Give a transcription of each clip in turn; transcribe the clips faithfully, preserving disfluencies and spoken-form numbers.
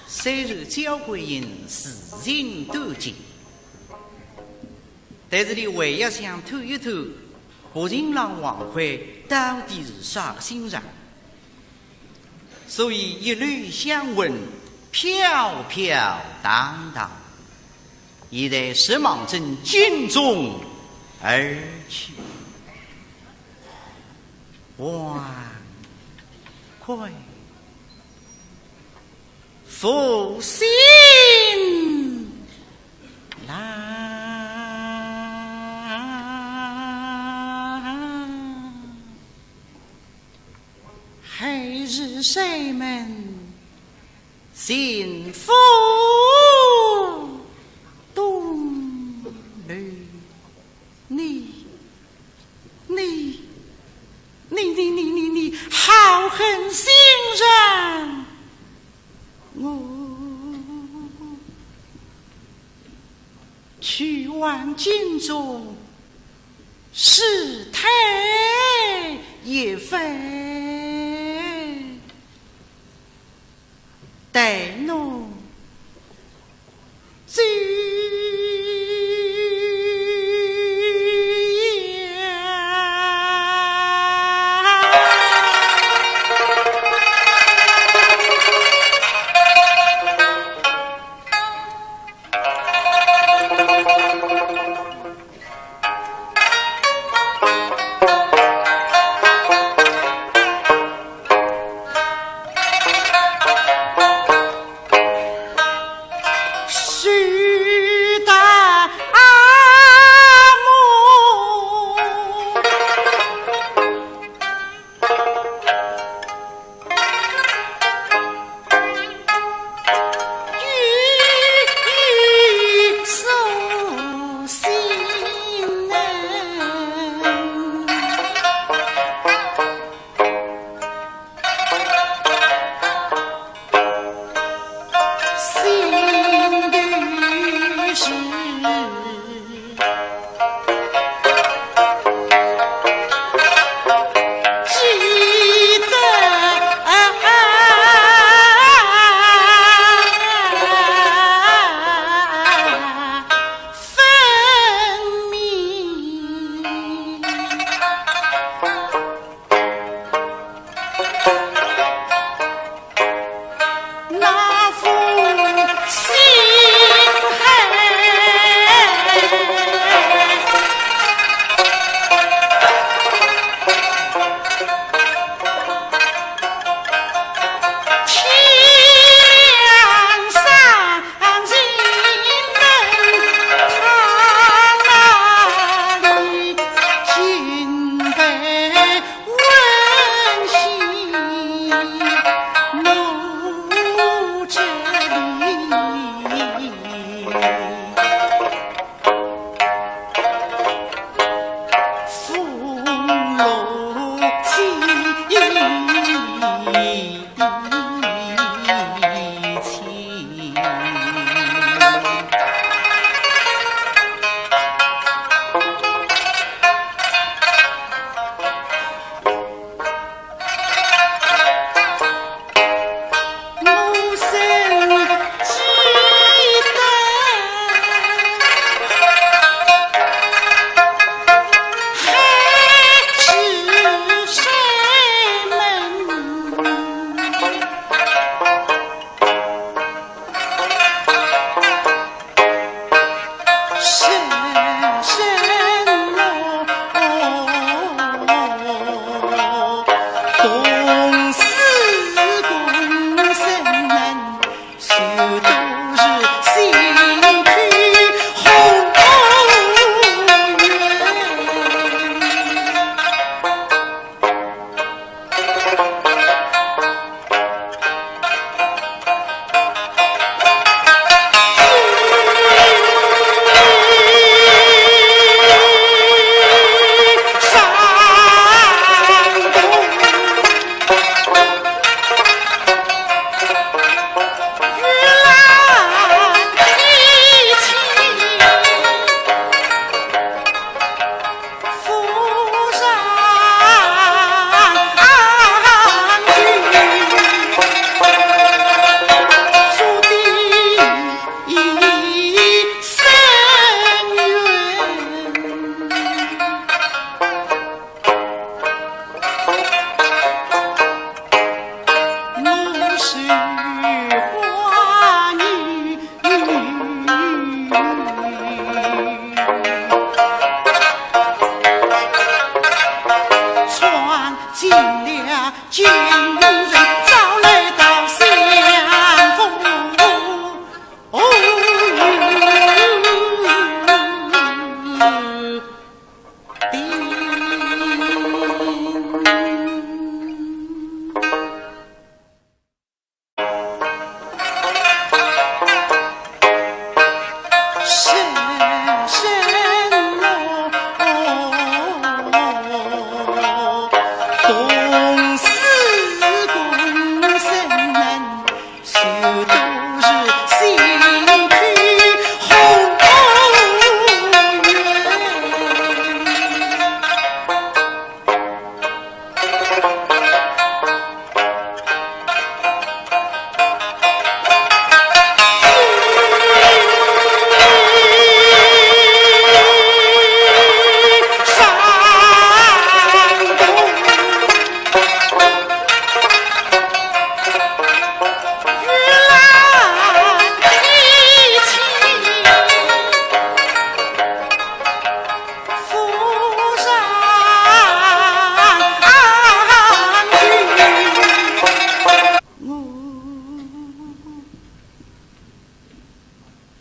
虽然交关人事情多情，但是俚还要想探一探，薄情郎王魁到底是啥个心肠。所以一路相问，飘飘荡荡，现在是望准京中而去。王魁， 负心郎。还是谁们心腹东流，你 你，你，你，你，你，你好狠心肠！我去往京中，试探一番。 待奴走。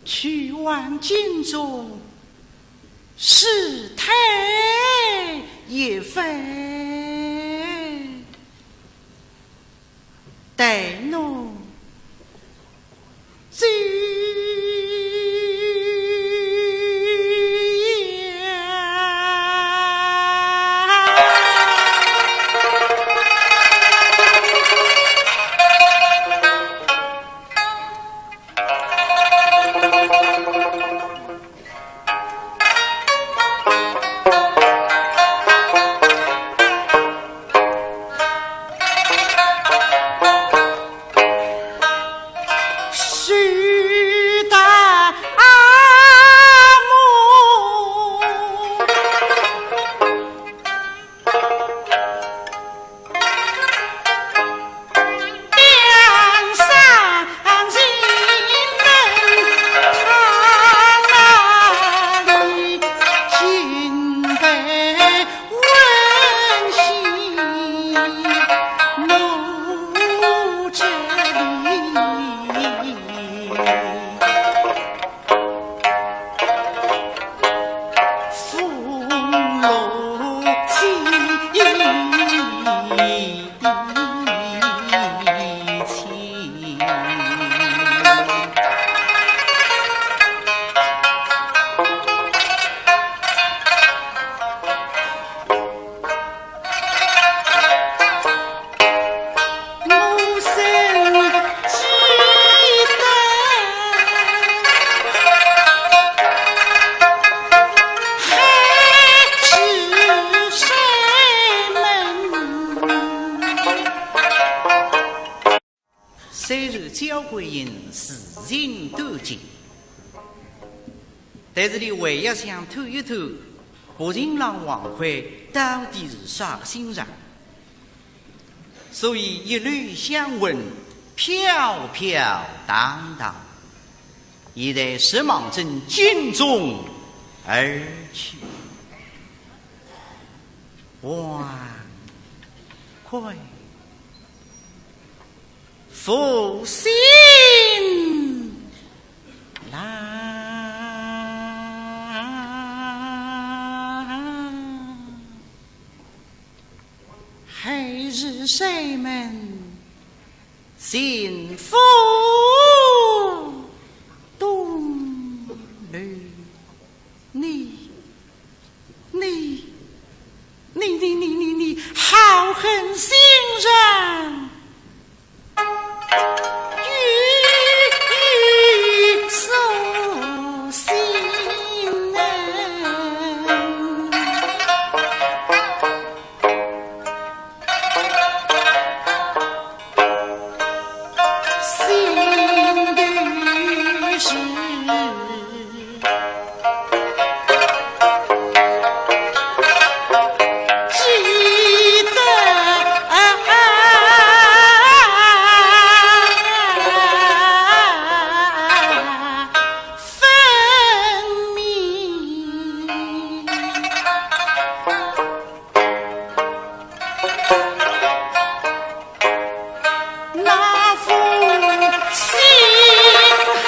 去往京中，事态已非待奴久。虽然焦桂英自信多情，但是俚还要想探一探薄情郎王魁到底是啥个心肠。所以一路相问，飘飘荡荡，现在是望准京中而去。王魁 负心郎，还是山门幸福东楼。 你，你，你，你，你，你，好狠心肠，欲速心人。 心头是记得分明。 那封信函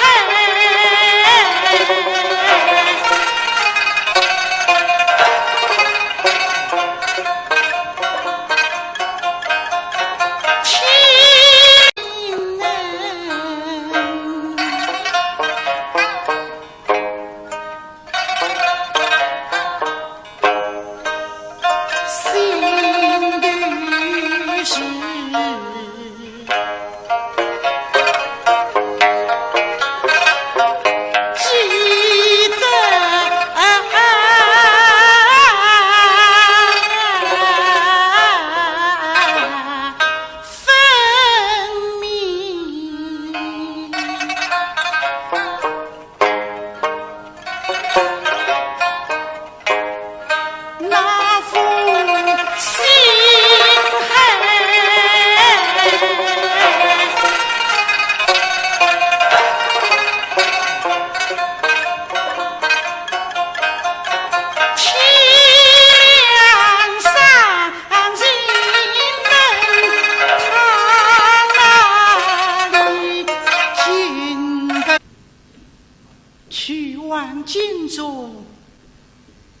金钟，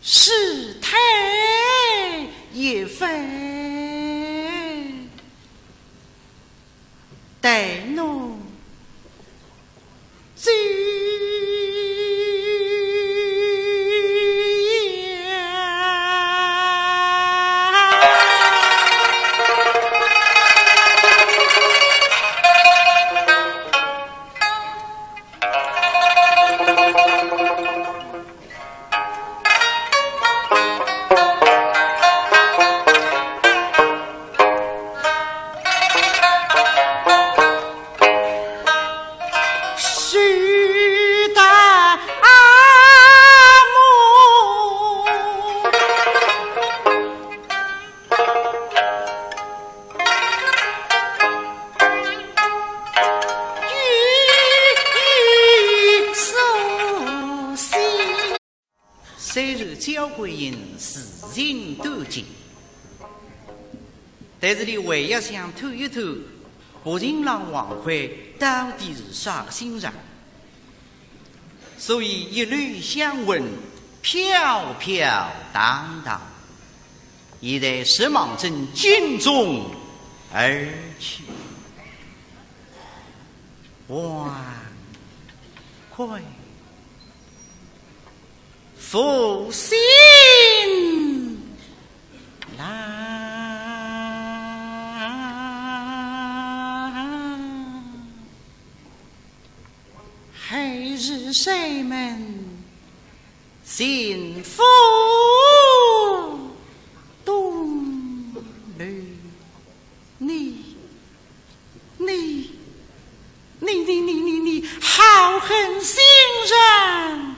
世态也非，待奴 这样。虽然焦桂英事情多情，但是俚还要想探一探，薄情郎王魁到底是啥个心肠。所以一路相问，飘飘荡荡，现在是望准金钟而去。王魁， 负心郎，还是谁们心腹东楼？你，你，你，你，你，你，你，好狠心肠！